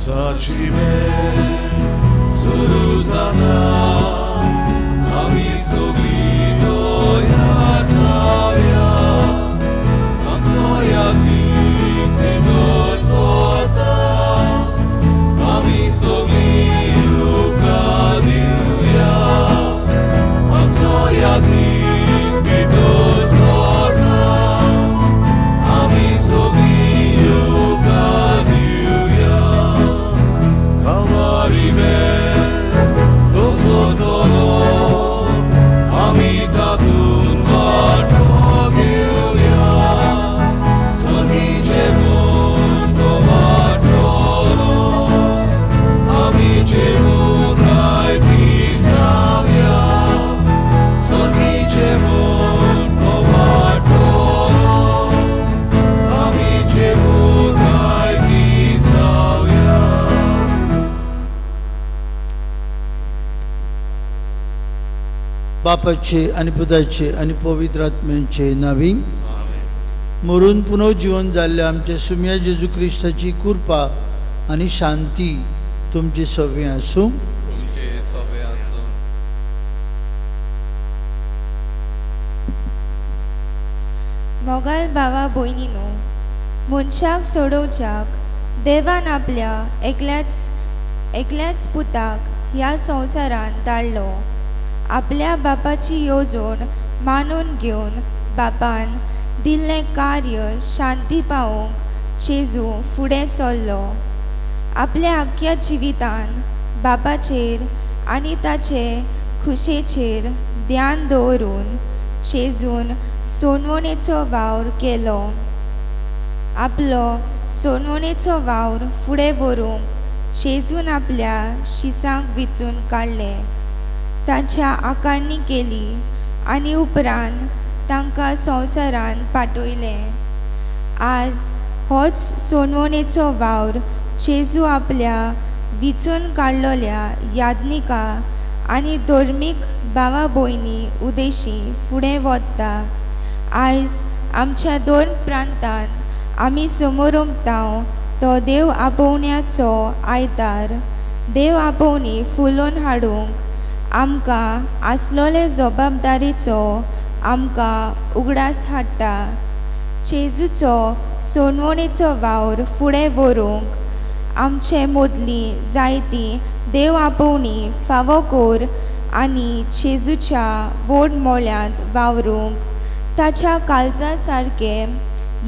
मिसाची वेळ सुरू जाता, आमी सगळीं तयार जावया, आमचो यादीक भितर सरता, आमी सगळीं येवकार दिवया, आमचो यादीक भितर सरता, आमी सगळीं येवकार दिवया. कालवारी वेळ दसरतलो, आमी तातूंत वांटो घेवया, सर्गी जेवण तो वाडटलो, आमी जेवूंक आयती जावया, सर्गी जेवण तो वाडटलो, आमी जेवूंक आयती जावया. बापाचे आनी पुताचे आनी पवित्र आत्म्याचे नावी मरून पुनर्जीवन जाल्ल्या आमच्या सुम्या जेजू क्रिस्ताची कृपा आनी शांती तुमचे सगळें आसूं. तुमचे सगळे आसूं. मोगाल भावा भयणीनो, मनशाक सोडोवच्याक देवान आपल्या एकल्याच एकल्याच पुताक ह्या संवसारांत धाडलो. आपल्या बापाची येवजण मानून घेवन बापान दिल्लें कार्य शांती पावोवंक जेजू फुडें सरलो. आपल्या आख्ख्या जिवितान बापाचेर आनी ताचे खुशेचेर ध्यान दवरून जेजून सोडवणेचो वावर केलो. आपलो सोडवणेचो वावर फुडें व्हरूंक जेजून आपल्या शिसांक विचून काडले, तांच्या आकारणी केली आनी उपरांत तांकां संवसारांत पाठयले. आज होच सोडवणेचो वावर जेजू आपल्या विचून काडलेल्या याज्ञिका आनी धर्मीक भावा भयणी उदेशी फुडें वता. आयज आमच्या दोन प्रांतांत आमी समोरमता तो देव आपोवण्याचो आयतार. देव आपोवणी फुलोवन हाडूंक आमकां आसलोले जबाबदारीचो आमकां उगडास हाडटा. जेजूचो सोडवणेचो वावर फुडें व्हरूंक आमचे मदली जायती देव आपोवणी फावो कर आनी जेजूच्या व्हड मोल्यांत वावरूंक ताच्या काळजा सारके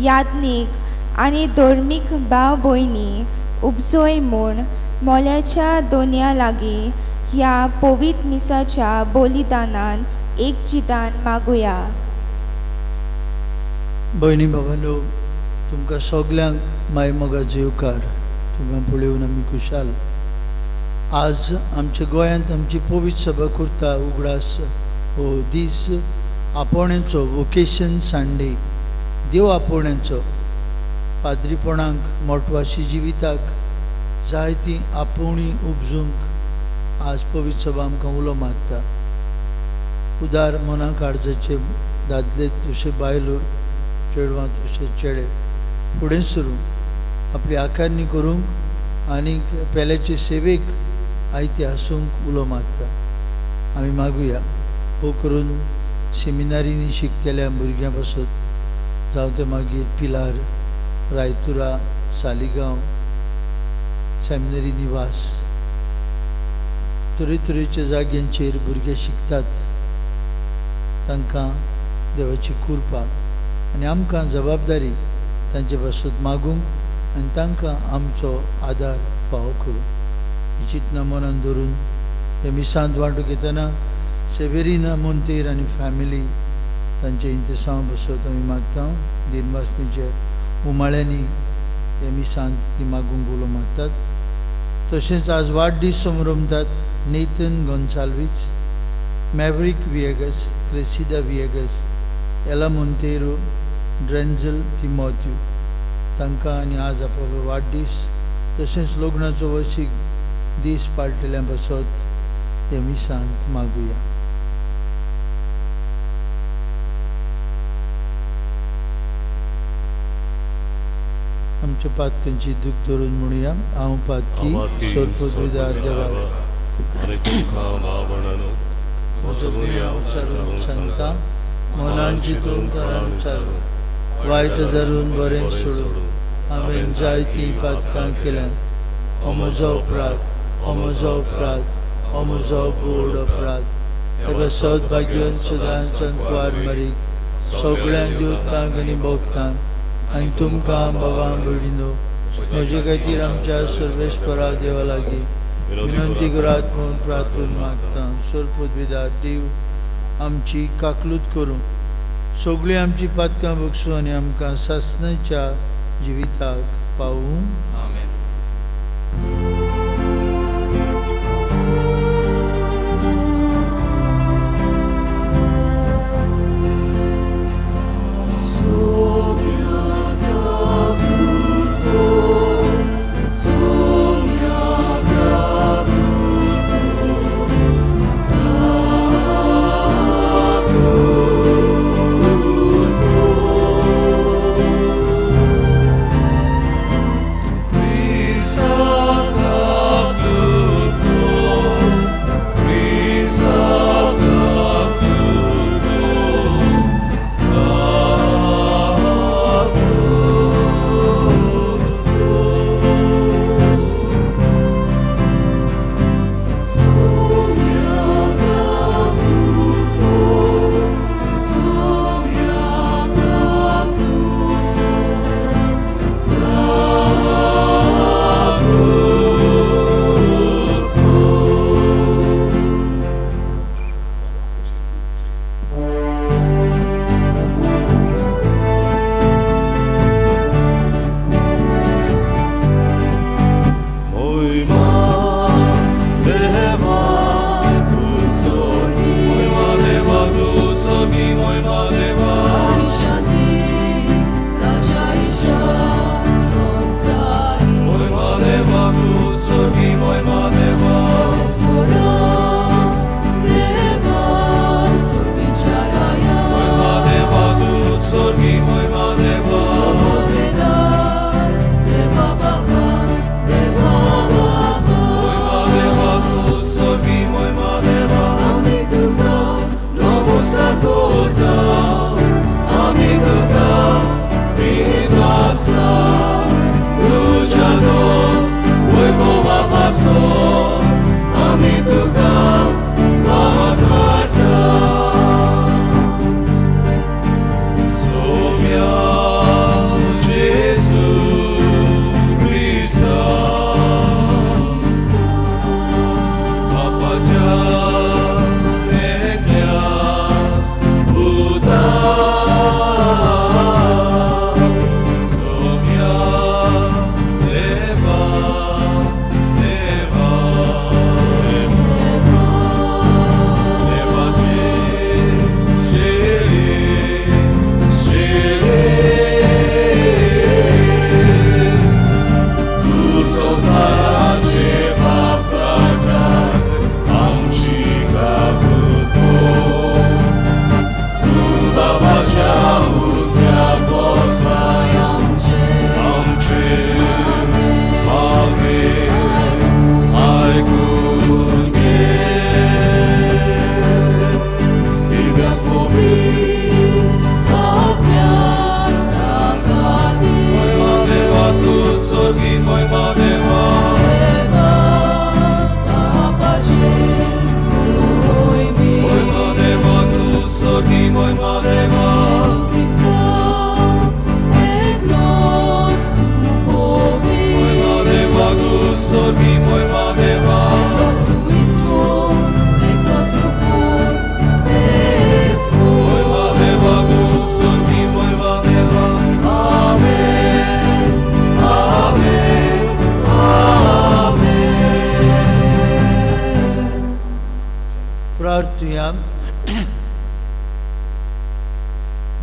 याज्ञीक आनी धर्मीक भाव भयणी उपजय म्हूण मोल्याच्या दोनया लागीं ह्या पवित्र मिसाच्या बलिदानान एक चितान मागुया. भयणी बाबांनो, तुमकां सगल्यांक माय मोगाचो येवकार. तुमकां पळोवन आमी खुशाल. आज आमच्या गोंयांत आमची पवित्र सभा करता उगडास हो दीस आपोवण्याचो, वोकेशन संडे, देव आपोवण्याचो. पाद्रीपणाक मोटवाशी जिविताक जायती आपोवणी उपजूंक आज पवित्र सभा आमकां उलो मारता. उदार मना काळजाचे दादले तशे बायलो, चेडवां तशे चेडे फुडें सरून आपली आकारणी करूंक आनी पेल्याचे सेवेक आयते आसूंक उलो मारता. आमी मागुया पो करून सेमिनारींनी शिकतल्या भुरग्यां पासत, जावं ते मागीर पिलार, रायतुरा, सालिगांव, सेमिनरी निवास, तरेतरेच्या जाग्यांचेर भुरगे शिकतात. तांकां देवाची कृपा आनी आमकां जबाबदारी तांचे पासत मागूंक आनी तांकां आमचो आदार फावो करूं. ही चिंतना मनान धरून हे मिसांत वांटो घेतना सेवेरिना मोंतेर आनी फॅमिली तांचे इंतेसांव पासत आमी मागता. दिनवासनीचे उमाळ्यांनी हे मिसांत ती मागूंक उलो मागतात. तशेंच आज वाडदीस समरमतात Nathan Gonsalves, Maverick Viegas, Cressida Viegas, Ella Monteiro, Drenzel Timothy तांकां आनी आज आपलो वाडदीस तशेंच लग्नाचो वर्शीक दीस पाळटल्या पासत हे मिसांत मागुया. आमच्या पातकांची दूख धरून म्हणुया, हांव पातकी सोरपोत देवा सांगता, मनान चिंतून तोंडान उच्चारून वायट धरून बरें सोडून हांवें जायतीं पातकां केल्यात. हो म्हजो अपराध, हो म्हजो अपराध, हो म्हजो व्हड अपराध. हे पासत भाग्यवंत सदांच कुवार मरीक सगळ्यांक देवतांक आनी भोगतांक आनी तुमकां बाबा भयणीनो म्हजे खातीर आमच्या सर्वेस्परा देवा लागीं विनंती करात म्हूण प्रार्थून मागता. सोरपोत देव आमची काकलूत करूं, सगळीं आमची पातकां बगसूं आनी आमकां सासणाच्या जिविताक पावूं. आमेन.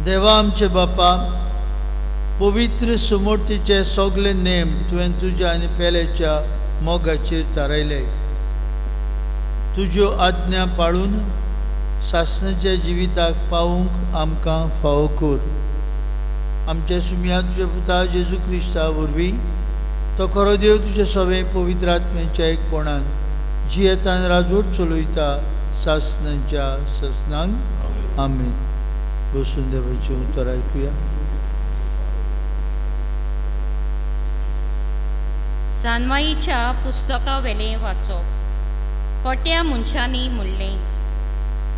देवा आमचे बापा, पवित्र सुमूर्तीचे सगळे नेम तुवें तुज्या आनी पेल्याच्या मोगाचेर थारायले. तुज्यो आज्ञा पाळून सासणाच्या जिविताक पावूंक आमकां फावो कर. आमच्या सुमया तुज्या पुता जेजू क्रिस्ता वरवीं तो खरो देव तुजे सवे पवित्र आत्म्याच्या एकपणान जियेतान राजवट चलयता सासनाच्या सासनांक आमेन. बसून देवाचें उतर आयकुया. जानवाईच्या पुस्तका वेलें वाचप. कोट्या मनशांनी म्हणलें,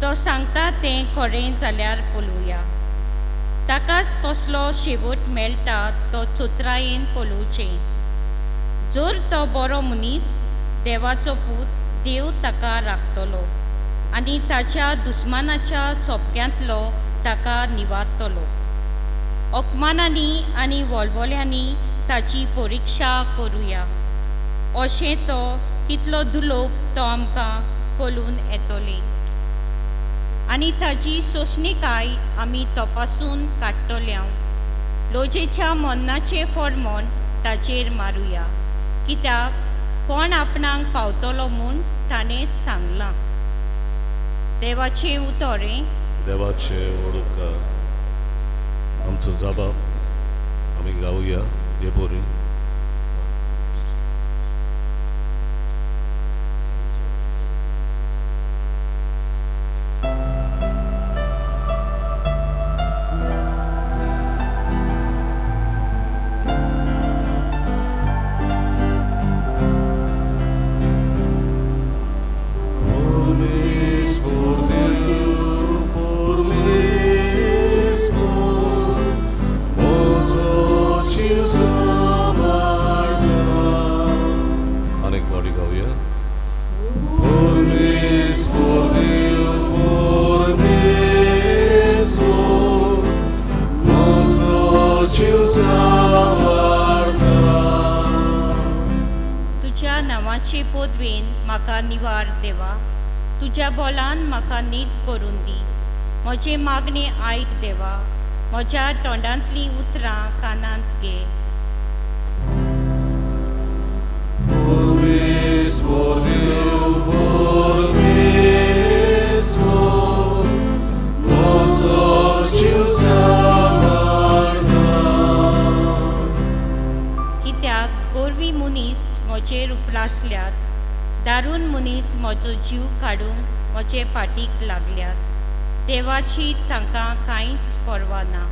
तो सांगता तें खरें जाल्यार पळोवया, ताकाच कसलो शेवट मेळटा तो चतुरायेन पळोवचें. जर तो बरो मनीस देवाचो पूत, देव ताका राखतलो आनी ताच्या दुस्मानाच्या चोपक्यांतलो ताका निवारतलो. अपमानांनी आनी वळवळ्यांनी ताची परिक्षा करुया, अशें तो कितलो दुलोप तो आमकां कळून येतलें आनी ताजी सोंसणीकाय आमी तपासून काडटल्या. लोजेच्या मरणाचें फॉर्मोन ताचेर मारुया, कित्याक कोण आपणाक पावतलो म्हूण ताणें सांगलां. देवाचें उतर. देवाचें उपकार. आमचो जबाब आमी गावया हे पोरी. तुज्या नांवाचे पदवेन म्हाका निवार देवा, तुज्या बोलान म्हाका नीत करून दी. म्हजें मागणें आयक देवा, म्हज्या तोंडांतलीं उतरां कानांत घे. कित्याक गोरवी मनीस म्हजेर उपलासल्यात, दारून मनीस म्हजो जीव काडूंक म्हजे फाटीक लागल्यात. देवाची तांकां कांयच पर्वा ना.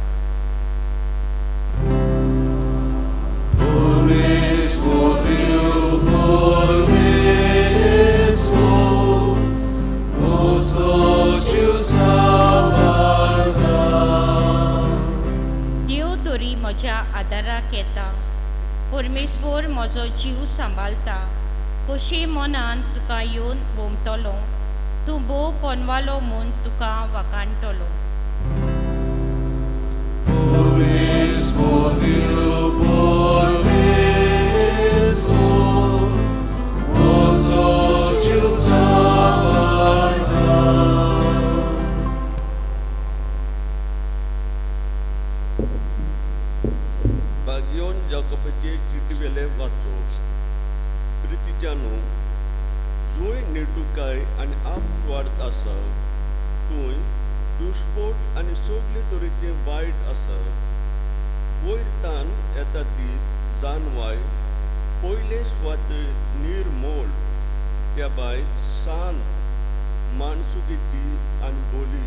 देव तरी म्हज्या आदाराक येता, परमेश्वर म्हजो जीव सांबाळटा. कशे मनान तुका येवन भोंवतलो, तूं भोव कोनवालो म्हूण तुका वाखाणटलो. बागियोन जाकोबाचे चिटवेले वाचो. प्रितीच्यानू, जंय नेटुकाय आनी आपवार्थ आसा थंय दुस्पोट आनी सगळे तरेचें वायट आसा. वयर तान येता ती जानवाय पयले सुवातेर निर्मोल, त्या भायर शांत माणसुकीची आनी बोली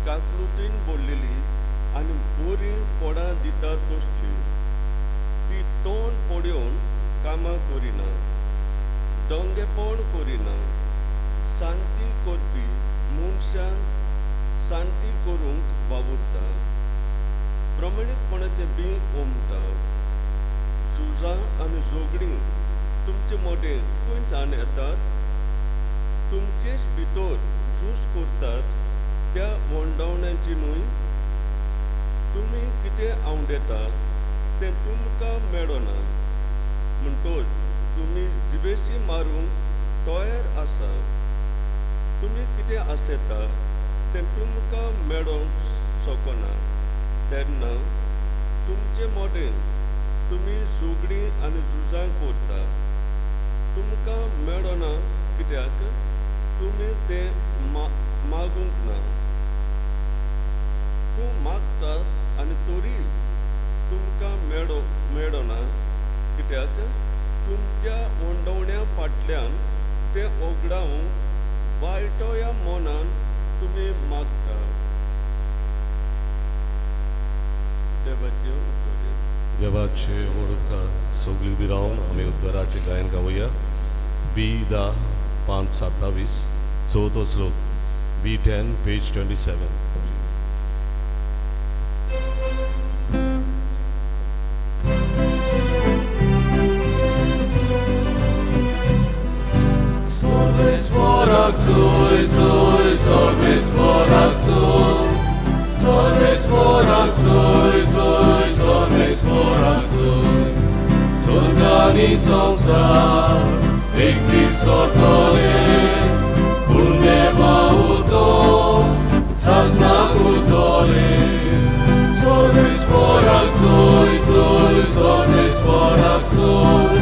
काकलुतीन बोल्लेली आनी बरीं पडां दिता तसली. ती तोंड पळोवन कामां करिना, दंगेपण करिना. शांती करपी मनशान शांती करूंक वावुरता, प्रमाणीकपणाचें बी ओमता. झुजां आनी झगडीं तुमचे मदें खंयच्यान येतात? तुमचेच भितर झूज करतात त्या वंडावण्याची न्हय? तुमी कितें आंवडेता तें तुमकां मेळना, म्हणटच तुमी जिबेशी मारूंक तयार आसा. तुमी कितें आसता तें तुमकां मेळोंक शकना, तेन्ना तुमचे मदें तुमी झगडीं आनी झुजां करता. तुमकां मेळना कित्याक तुमी तें मागूंक ना. तूं मागता आनी तरी कित्याक तुमच्या वंडवण्या फाटल्यान तें ओगडावंक वायटोया मनान तुमी मागता. देवाचे उपकार. देवाचे व्हड उपकार. सगळीं उबी रावन आमी उद्गाराचें गायन गावया. बी 10 5 27 चवथो श्लोक, बी 10 पेज 27. Solves morak zoi, solves morak zoi, solves morak zoi, zoi, solves morak zoi. Sorgani संसार एक दीस सोडटले, पूण देवा उतर सासणाक उरतले. Solves morak zoi, zoi, solves morak zoi,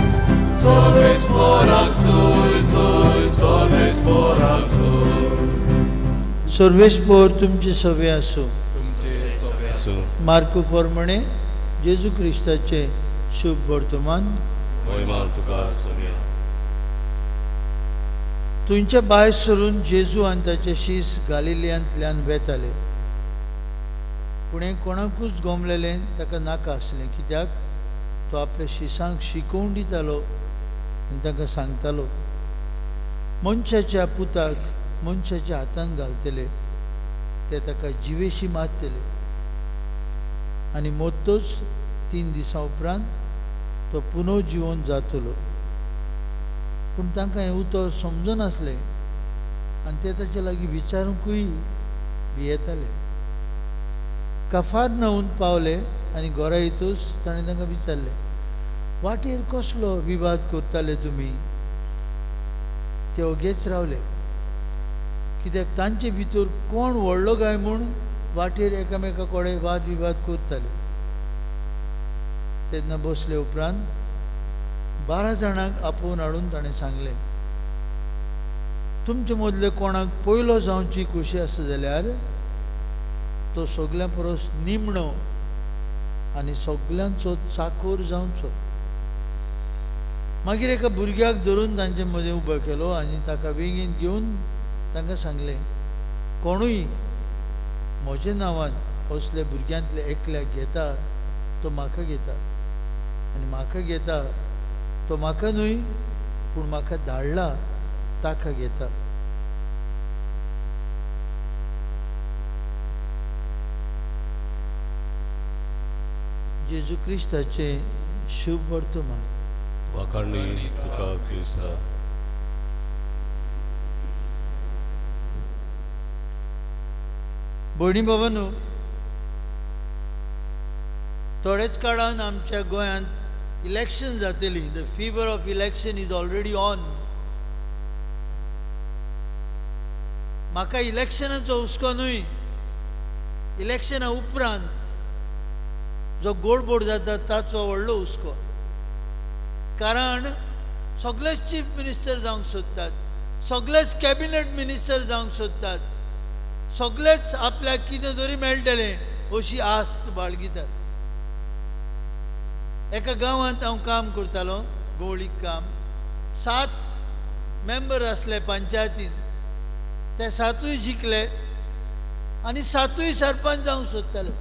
solves morak zoi, zoi, solves morak zoi. सर्वेस्पोर तुमचे सवे आसूं. तुमचे सवे. मार्कू प्रमाणे जेजू क्रिस्ताचे शुभ वर्तमान. तुमच्या भायर सरून जेजू आनी ताचे शीस गालिलियांतल्यान वेताले. पूण हें कोणाकूच गोमलेलें ताका नाका आसलें, कित्याक तो आपल्या शिसांक शिकोवन दितालो आनी तांकां सांगतालो, मनशाच्या पुताक मनशाच्या हातान घालतले, ते ताका जिवेशी मारतले आनी मोत्तोच 3 दिसां उपरांत तो पुनः जिवन जातलो. पूण तांकां हें उतर समजनासलें आनी ते ताचे लागीं विचारूंकूय भियेताले. कफारनाहून पावले आनी घरा येतूच ताणें तांकां विचारलें, वाटेर कसलो विवाद करताले तुमी? ते ओगेच रावले, कित्याक तांचे भितर कोण व्हडलो काय म्हूण वाटेर एकामेका कडेन वाद विवाद करताले. तेन्ना बसले उपरांत 12 जाणांक आपोवन हाडून ताणें सांगलें, तुमचे मदले कोणाक पयलो जावची खोशी आसा जाल्यार तो सगळ्यां परस निमणो आनी सगळ्यांचो चाकोर जावचो. मागीर एका भुरग्याक धरून तांचे मदें उबो केलो आनी ताका वेंगेंत घेवन तांकां सांगलें, कोणूय म्हज्या नांवान असल्या भुरग्यांतल्या एकल्याक घेता तो म्हाका घेता, आनी म्हाका घेता तो म्हाका न्हय पूण म्हाका धाडला ताका घेता. जेजू क्रिस्ताचें शुभ वर्तमान. वाखाणणी तुका क्रिस्ता. भयणी बाबांनो, थोडेच काळान आमच्या गोंयांत इलेक्शन जातली. The fever of election is already on. म्हाका इलेक्शनाचो हुस्को न्हय, इलेक्शना उपरांत जो गोडबोड जाता ताचो व्हडलो हुस्को. कारण सगळेच चीफ मिनिस्टर जावंक सोदतात, सगळेच कॅबिनेट मिनिस्टर जावंक सोदतात, सगळेच आपल्याक कितें तरी मेळटलें अशी आस्त बाळगितात. एका गांवांत हांव काम करतालो, गवळीक काम. 7 मेंबर आसले पंचायतीन, ते 7 जिखले आनी 7 सरपंच जावंक सोदताले.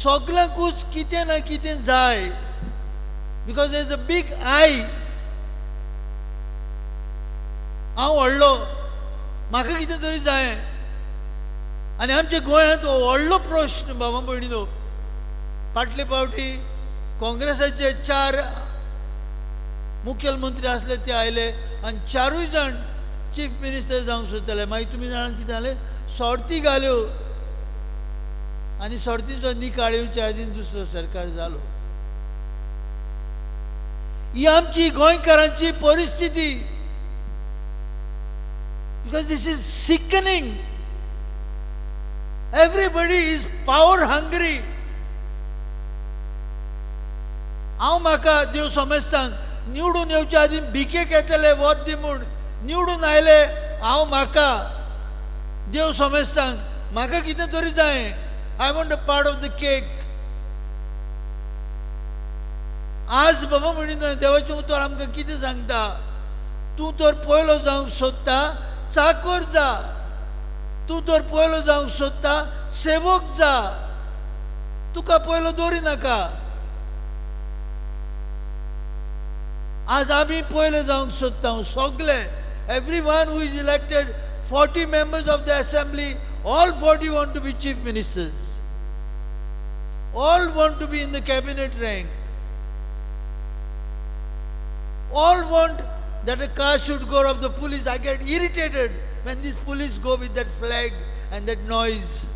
सगळ्यांकूच कितें ना कितें जाय, because is a big I. हांव व्हडलो, म्हाका कितें तरी जाय. आनी आमच्या गोंयांत हो व्हडलो प्रश्न बाबा भयणीनो. फाटले फावटी काँग्रेसाचे 4 मुखेलमंत्री आसले, ते आयले आनी 4 जाण चीफ मिनिस्टर जावंक सोदताले. मागीर तुमी जाणां कितें जालें, सोर्ती घाल्यो आनी सोर्तीचो निकाळ येवच्या आदीं दुसरो सरकार जालो. ही आमची गोंयकारांची परिस्थिती. Because this is sickening. Everybody is power hungry. हांव म्हाका देव समजतांक निवडून येवच्या आदीं भिकेक येतले वत दी म्हूण, निवडून आयले हांव म्हाका देव समजतांक म्हाका कितें तरी जाय. I want a part of the cake. आज बाबा म्हणिना देवाचें उतर आमकां कितें सांगता? तूं तर पयलो जावंक सोदता, चाकोर जा. तूं तर पयलो जावंक सोदता, सेवक जा. तुका पयलो दवरी नाका. आज आमी पयले जावंक सोदता सगळे. Every one who is elected, 40 members of the assembly, all 40 want to be chief ministers. All want to be in the cabinet rank. All want that a car should go of the police. I get irritated when these police go with that flag and that noise.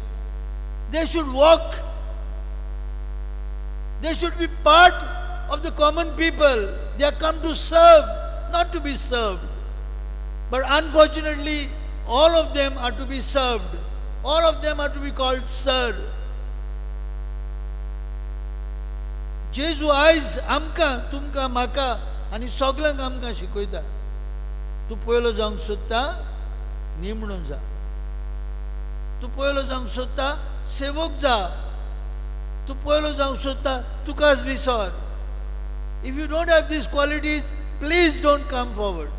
They should walk. They should be part of the common people. They are come to serve, not to be served. But unfortunately, all of them are to be served. All of them are to be called sir. जेजू आयज आमकां, तुमकां, म्हाका आनी सगल्यांक आमकां शिकयता, तूं पयलो जावंक सोदता, निमणो जा. तूं पयलो जावंक सोदता, सेवक जा. तूं पयलो जावंक सोदता, तुकाच विसर. If you don't have these qualities, please don't come forward.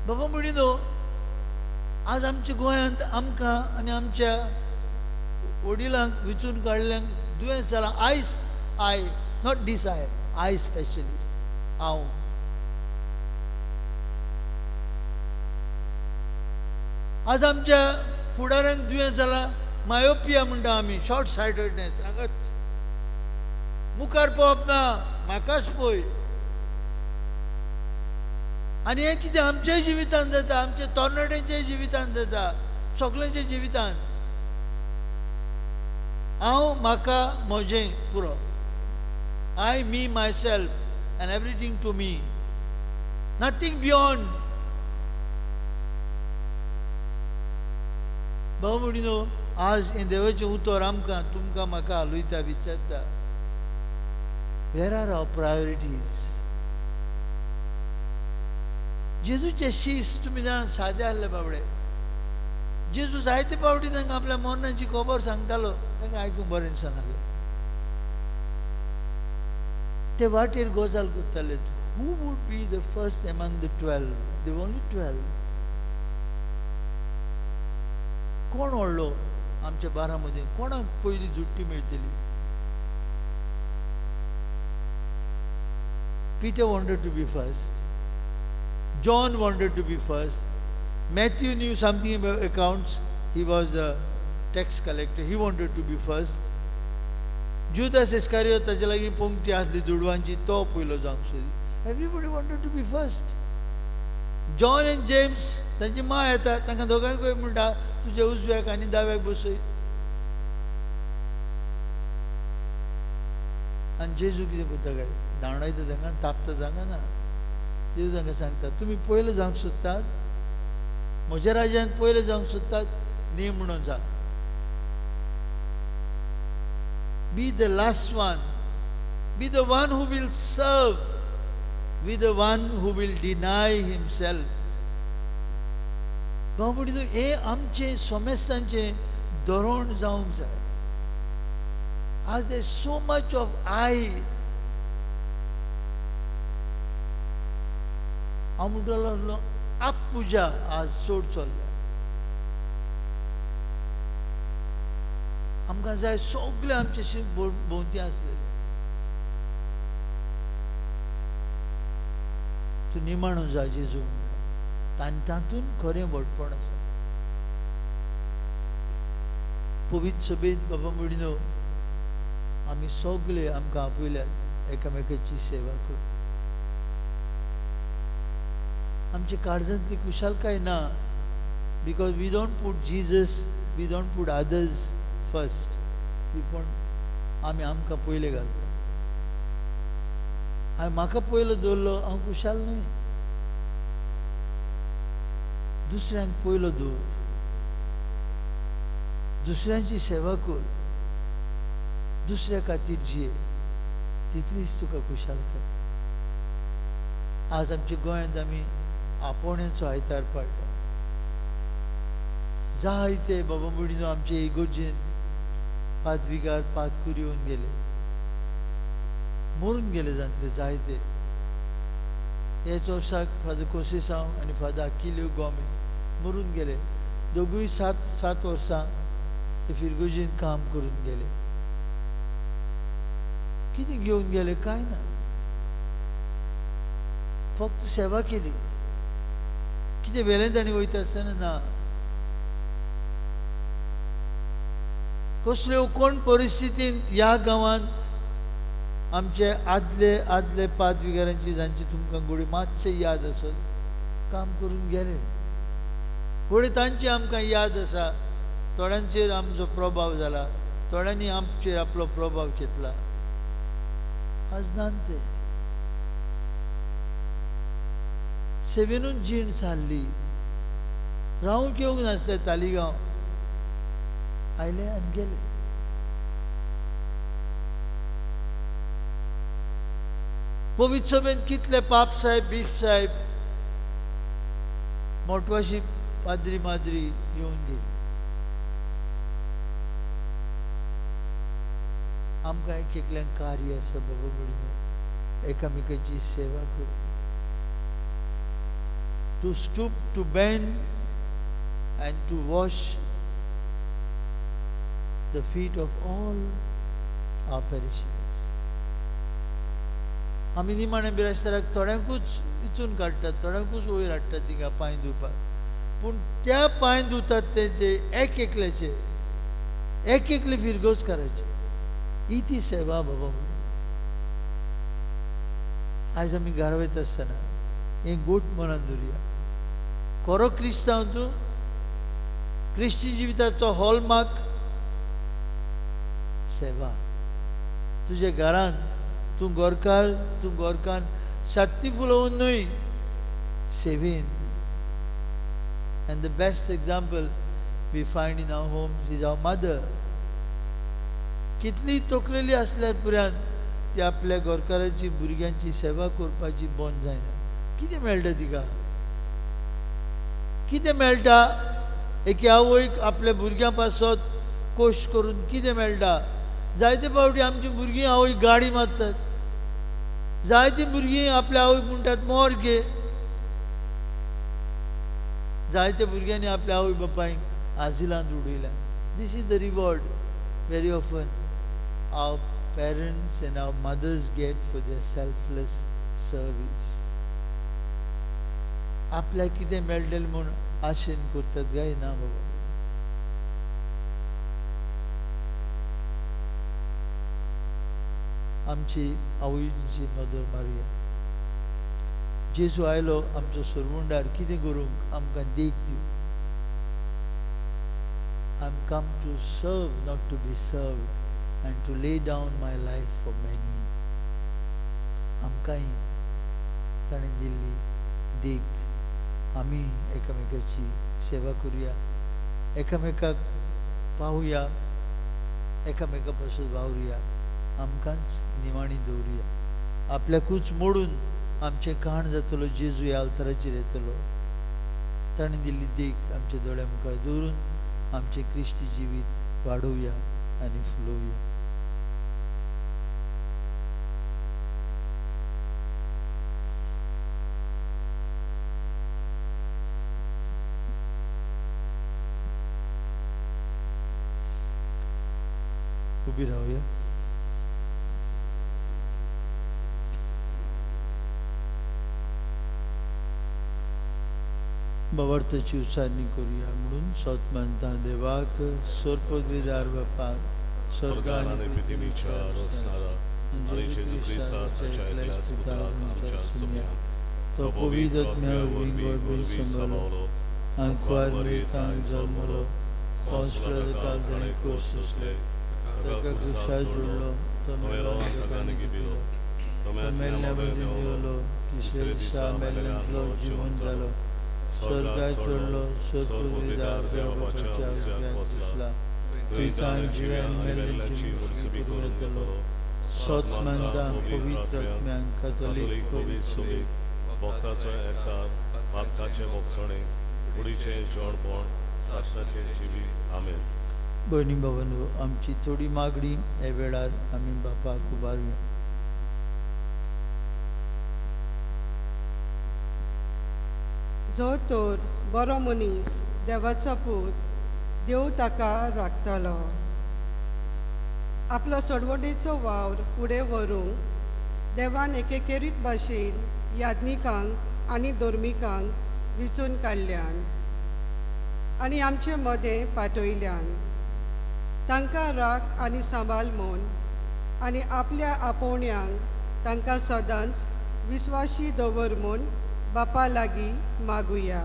बाबा म्हणिनो, आज आमच्या गोंयांत आमकां आनी आमच्या वडिलांक विचून काडल्यांक दुयेंस जालां. आयज I not this I, eye specialist हांव. आज आमच्या फुडाऱ्यांक दुयेंस जालां, मायोपिया म्हणटा आमी, शॉर्ट सायटेडनेस. हांगाच मुखार पळोवप ना, म्हाकाच पळय. आनी हें कितें आमच्याय जिवितांत जाता, आमच्या तरणाट्यांच्याय जिवितांत जाता, सगल्यांच्या जिवितांत. हांव, म्हाका, म्हजें पुरो. I, me, myself and everything to me, nothing beyond. भाव म्हणिनो, आज हें देवाचें उतर आमकां, तुमकां, म्हाका उलयता, विचारता, where are our priorities? जेजूचे शीस तुमी जाणा सादे आसले बाबडे. जेजू जायते फावटी तांकां आपल्या मरणाची खबर सांगतालो, तांकां आयकूंक बरें दिसनासलें. ते वाटेर गजाल करताले, who would be the first among the 12? They were only 12. कोण व्हडलो आमच्या 12 मदीं? कोणाक पयली जुट्टी मेळटली? Peter wanted to be first. John wanted to be first. Matthew knew something about accounts. He was the tax collector. He wanted to be first. Judas Iscariot ताचे लागीं पंक्ती आसली दुडवांची, तो पयलो जावंक सोदी. Everybody wanted to be first. John and James तांची मां येता, तांकां दोगांकूय म्हणटा, तुज्या उजव्याक आनी दाव्याक बसय. आनी जेजू कितें करता काय? धांवडायता तांकां, तापता तांकां ना. जेजू तांकां सांगता, तुमी पयलो जावंक सोदतात, म्हज्या राज्यांत पयले जावंक सोदतात, निमणो जा. Be the last one. Be the one who will serve. Be the one who will deny himself. भाव म्हणितो, हें आमचें सोमेस्तांचें धोरण जावंक जाय. आज there is so much of I. हांव म्हणटलो आप पुजा आज चड चल्ल्या. आमकां जाय सगळे आमचे भोंवती आसलेले. तूं निमाणो जा जेजू म्हणटा, आनी तातूंत खरें व्हडपण आसा. पवित्र सभेंत बाबा म्हणिनो, आमी सगळे आमकां आपयल्यात एकामेकाची सेवा करूं. आमच्या काळजांतली खुशालकाय ना, because we don't put Jesus, we don't put others first. We पूण आमी आमकां पयले घालता. हांवें म्हाका पयलो दवरलो, हांव खुशाल न्हय. दुसऱ्यांक पयलो दवर, दुसऱ्यांची सेवा कर, दुसऱ्या खातीर जिये, तितलीच तुका खुशालकाय. आज आमच्या गोंयांत आमी आपोवण्याचो आयतार पाळटा. जायते बाबा भयणीनो आमचे इगर्जेंत पादविगार पादकूर येवन गेले, मरून गेले जातले जायते. हेच वर्साक फादर कोसेसांव आनी फादर आकिल्यो गोमेज मरून गेले. दोगूय 7-7 वर्सां ते फिरगोजीन काम करून गेले. कितें घेवन गेले? कांय ना, फक्त सेवा केली. कितें वेलें तांणी वयता आसतना ना. कसल्यो कोण परिस्थितींत ह्या गांवांत आमचे आदले आदले पादविगारांची जांची तुमकां गोडी मातशें याद आसत काम करून गेले. गोडी तांची आमकां याद आसा. थोड्यांचेर आमचो प्रभाव जाला, थोड्यांनी आमचेर आपलो प्रभाव घेतला. आज ना ते सेवेनूच जीण सारली. रावंक येवंक नासले तालिगांव, आयले आनी गेले. पवित्र सभेन कितले पाप साहेब बीफ साहेब मोटवाशी पाद्री माद्री येवन गेली. आमकां एक एकल्यांक कार्य आसा बाबा भयणीनो, एकामेकाची सेवा करूं. To stoop, to bend and to wash the feet of all our parishioners. आमी निमाणे बिरास्ताराक थोड्यांकूच विचून काडटात, थोड्यांकूच वयर हाडटात तिंगा पांय धुवपाक. पूण त्या पांय धुतात तेंचे एक एकल्याचे एक एकले फिरगोज करायचे. ही ती सेवा बाबा. आयज आमी घरा वयता आसतना हें गोट मनान दवरुया. खरो क्रिस्तांव तूं, क्रिस्ती जिविताचो हॉलमार्क सेवा. तुज्या घरांत तूं गोरकार, तूं गोरकान छाती फुलोवन न्हय, seven. And the best example we find in our homes is our mother. कितली तोखलेली आसल्यार पुरान ती आपल्या गोरकाराची भुरग्यांची सेवा करपाची बंद जायना. कितें मेळटा तिका? कितें मेळटा एके आवयक आपल्या भुरग्यां पासत कोश करून कितें मेळटा? जायते फावटी आमची भुरगीं आवयक गाडी मारतात, जायतीं भुरगीं आपल्या आवयक म्हणटात मोर घे. जायते भुरग्यांनी आपल्या आवय बापायक आजिलांत उडयल्या. This is the reward very often our parents and our mothers get for their selfless service. आपल्याक कितें मेळटलें म्हूण आशेन करतात काय ना बाबा. आमची आवयची नदर मारुया. जेजू आयलो आमचो सरवंडार कितें करूंक आमकां देख दिवंक. I am come to serve, not to be served, and to lay down my life for many. आमकांय ताणें दिल्ली देख. आमी एकामेकाची सेवा करुया, एकामेकाक पावया, एकामेका पासून वावरुया, आमकांच निमाणी दवरुया. आपल्याकूच मोडून आमचें काण जातलो, जेजू ह्या अल्ताराचेर येतलो. ताणें दिल्ली देख आमच्या दोळ्या मुखार दवरून आमचें क्रिस्ती जिवीत वाडोवया आनी फुलोवया. उबी रावया. भावार्थाची उच्चारणी करूया म्हणून सोत मानता देवाक सोरपदवीदार बापाक स्वर्ग आणि पृथ्वीच्या रचणारा आणि जेजू ख्रिस्ताच्या एकल्याच पुत्राक आमच्या सुम्या तो पवित्र आत्म्या वरवीं सांबाळलो, आंकवार मरियेंत जल्मलो, पावसाळ्याच्या काल ताणें कोस सोंसले, ताका क्रुसार जोडलो, तो मेलो ताका निगिबिलो, तो मेल्ल्या मदीं देंवलो, तिसऱ्या दिसा मेल्ल्यांतलो जिवन जालो, स्वर्गार चडलो, स्वर्गदार देवाच्या उजव्याक बसला, थंय ताण जिव्यान मेल्ल्यांची वर्सुकी करून येतलो. सोत मानता पवित्र आत्म्याक कॅथोलीक पवित्र सभेक भक्ताचो एकार पातकाचें भोगसणें कुडीचें जेवणपण सासणाचें जिवीत. आमेन. भयणी भावांनो, आमची थोडी मागणी ह्या वेळार आमी बापाक उबारुया. जो तर बरो मनीस देवाचो पूत देव ताका राखतालो. आपलो सोडवणेचो वावर फुडें व्हरूंक देवान एकेकेरीत भाशेन याज्ञिकांक आनी धर्मिकांक विचून काडल्यान आनी आमचे मदें पाठयल्यान. तांकां राख आनी सांबाळ म्हूण आनी आपल्या आपोवण्यांक तांकां सदांच विस्वाशी दवर म्हूण बापा लागीं मागुया.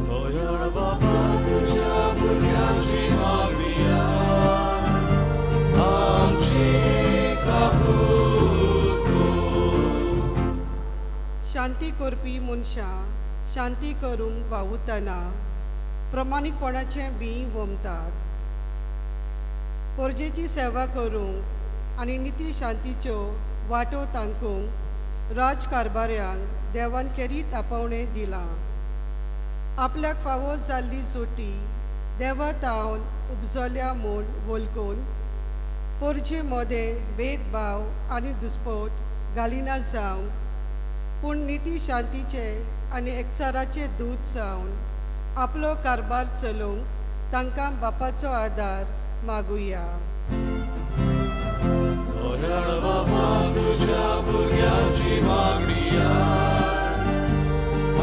दयाळ बाबा तुज्या भुरग्यांची मागणिया आमची काकूत कर. शांती करपी मनशां शांती करूंक वावुरतना प्रमाणीकपणाचें बीं वमतात. परजेची सेवा करूंक आनी निती शांतीच्यो वाटो तांकूंक राजकारभाऱ्यांक देवान खेरीत आपोवणें दिलां. आपल्याक फावो जाल्ली जोटी देवा तावन उपजल्या म्हूण वळखून परजे मदें भेदभाव आनी दुस्पोट घालिना जावन पूण निती शांतीचे आनी एकचाराचे दूत जावन आपलो कारभार चलोवंक तांकां बापाचो आदार मागुया. दयाळ बाबा तुज्या भुरग्यांची मागणिया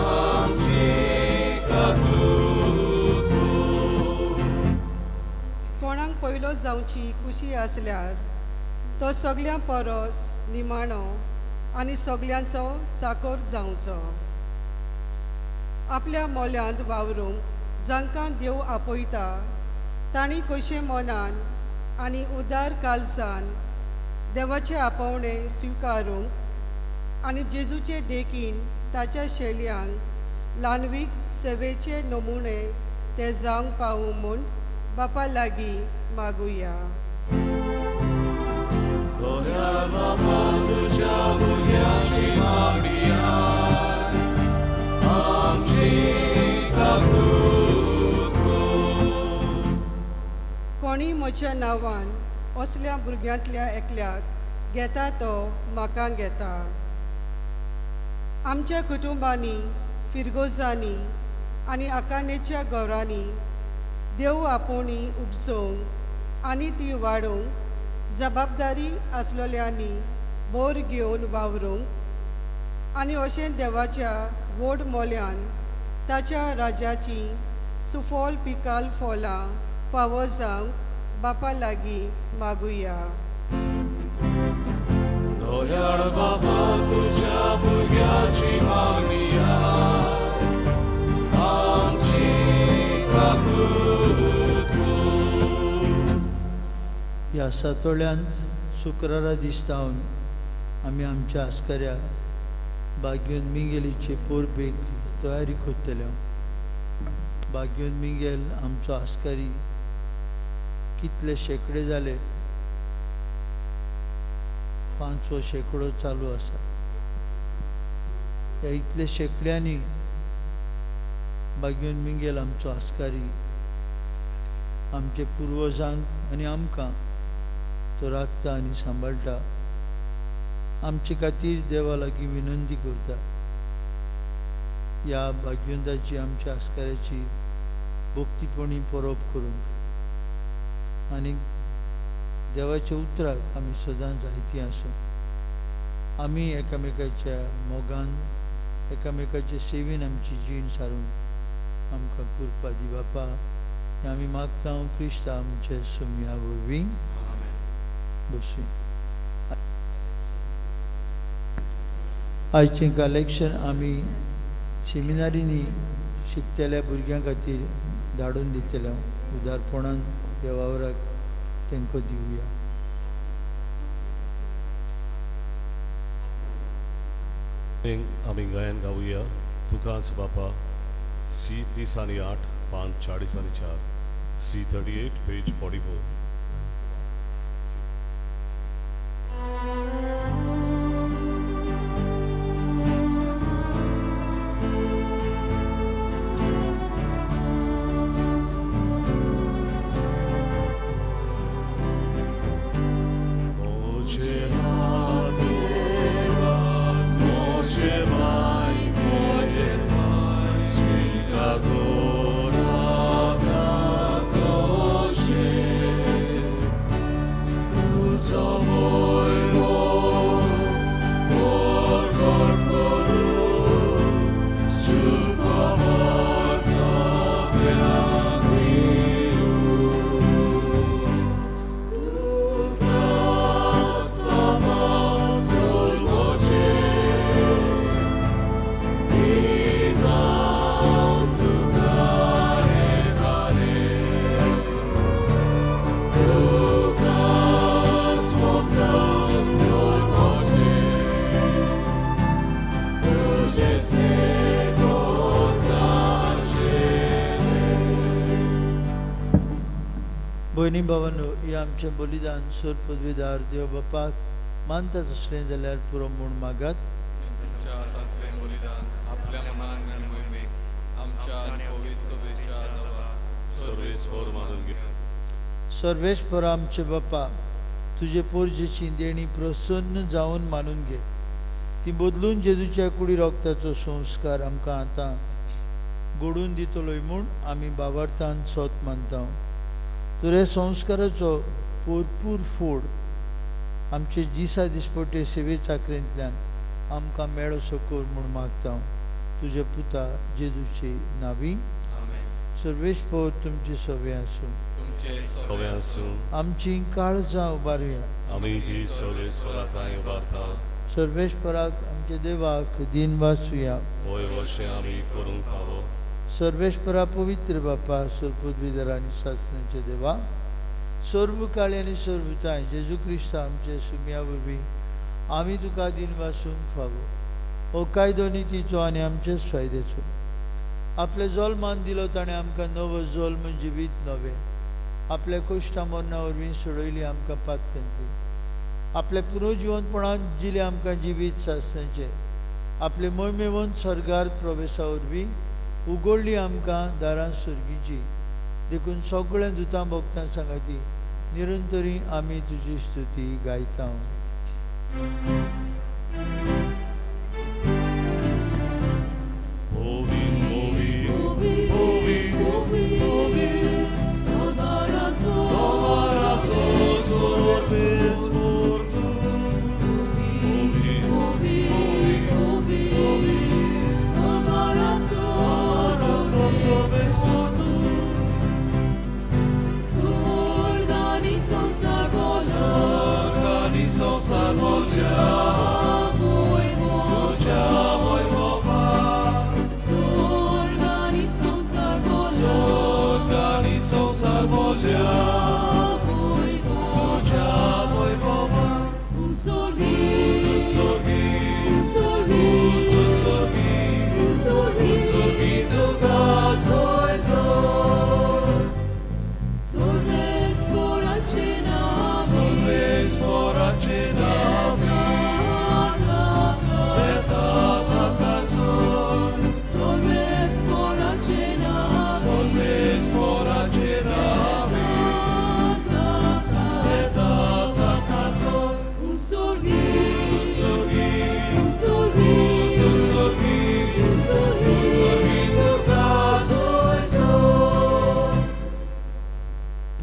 आमची काकूत कर. कोणाक पयलो जावची खुशी आसल्यार तो सगळ्यां परस निमाणो आनी सगळ्यांचो चाकर जावचो. आपल्या मोल्यांत वावरूंक जांकां देव आपयता तांणी कशें मनान आनी उदार काळजान देवाचें आपोवणें स्विकारूंक आनी जेजूचे देखीन ताच्या शैल्यांक ल्हानवीक सेवेचे नमुने ते जावंक पावूं म्हूण बापा लागीं मागुया. दयाळ बाबा तुज्या भुरग्यांची मागणिया आमची काकूत कर. कोणी म्हज्या नांवान असल्या भुरग्यांतल्या एकल्याक घेता तो म्हाका घेता. आमच्या कुटुंबांनी फिरगोजांनी आनी आकानेच्या घरांनी देव आपोवणी उपजोवंक आनी ती वाडोवंक जबाबदारी आसलेल्यांनी बोर घेवन वावरूंक आनी अशें देवाच्या व्हड मोल्यान ताच्या राज्याची सुफल पिकाल फलां फावो जावंक बापा लागीं मागुया. दयाळ बाबा तुज्या भुरग्यांची मागणिया आमची काकूत कर. ह्या सातोळ्यांत शुक्रारा दिसतावन आमी आमच्या आस्कऱ्या बाग्योन मिंगेलीचे पोरबेक तयारी करतले. बाग्योन मिंगेल आमचो आस्कारी कितले शेंकडे जाले, 5वो शेंकडो चालू आसा. ह्या इतले शेंकड्यांनी बाग्योन मिंगेल आमचो आस्कारी आमचे पुर्वजांक आनी आमकां तो राखता आनी सांबाळटा. आमचे खातीर देवा लागीं विनंती करता. ह्या भाग्यवंताची आमच्या आस्काराची भक्तीपणी परब करूंक आनी देवाच्या उतराक आमी सदांच जायती आसूं. आमी एकामेकाच्या मोगान एकामेकाचे सेवेन आमची जीण सारूंक आमकां कृपा दी बापा. हें आमी मागता क्रिस्ता आमचे सुमया वरवीं. बसूया. आयचें कलेक्शन आमी सेमिनारींनी शिकतल्या भुरग्यां खातीर धाडून दितले. उदारपणान ह्या वावराक तांकां दिवया. आमी गायन गावया तुकाच बापा. सी 30 आनी 8 5 40 आनी 4 सी 38 पेज 44. भयणी भावांनो, हें आमचें बलिदान सोर पदवीदार देव बापाक मानतात आसलें जाल्यार पुरो म्हूण मागात। तुमच्या हातांतलें बलिदान आपल्या मनान आनी मोहिमेक आमच्या आनी पवित्र सभेच्या नांवान सर्वेस्पर मानून घेयात। सर्वेस्पर आमचे बापा, तुजे पोरजेची देणी प्रसन्न जावन मानून घे, ती बदलून जेजूच्या कुडी रोगताचो संस्कार आमकां आतां घडून दितलोय म्हूण आमी बाबार्थान सोत मानता। तुरे संस्काराचो भरपूर फोड आमचे दिसा दिसपट्टे सेवे चाकरेंतल्यान आमकां मेळो सकोर म्हूण मागता। तुजे पुता जेजूचे नावी। सर्वेस्पर तुमचे सवे आसूं। सवे आसूं। आमची काळजां उबारुया। आमी ती सर्वेस्परा थंय उबारता। सर्वेस्पराक आमच्या देवाक दिन वाचुया। होय वशें आमी करूंक फावो। सर्वेस्परा पवित्र बापा, सर्वपदवीधर आनी सासणाचे देवा, सर्व काळी आनी सर्वताय जेजू क्रिस्त आमचे सुम्या वरवीं आमी तुका दिन वासूंक फावो। हो कायदो नितीचो आनी आमचेच फायद्याचो। आपले जल्मान दिलो ताणें आमकां नवो जल्म जिवीत नवें, आपल्या कश्टा मरणा वरवीं सोडयली आमकां पातपेंतली, आपल्या पुनर्जिवनपणान जिले आमकां जिवीत सासणाचें, आपले मोहिमेवन स्वर्गार प्रवेशा वरवीं उगडली आमकां दारां सर्गीची। देखून सगळ्या दुतां भक्तां सांगाती निरंतरी आमी तुजी स्तुती गायता।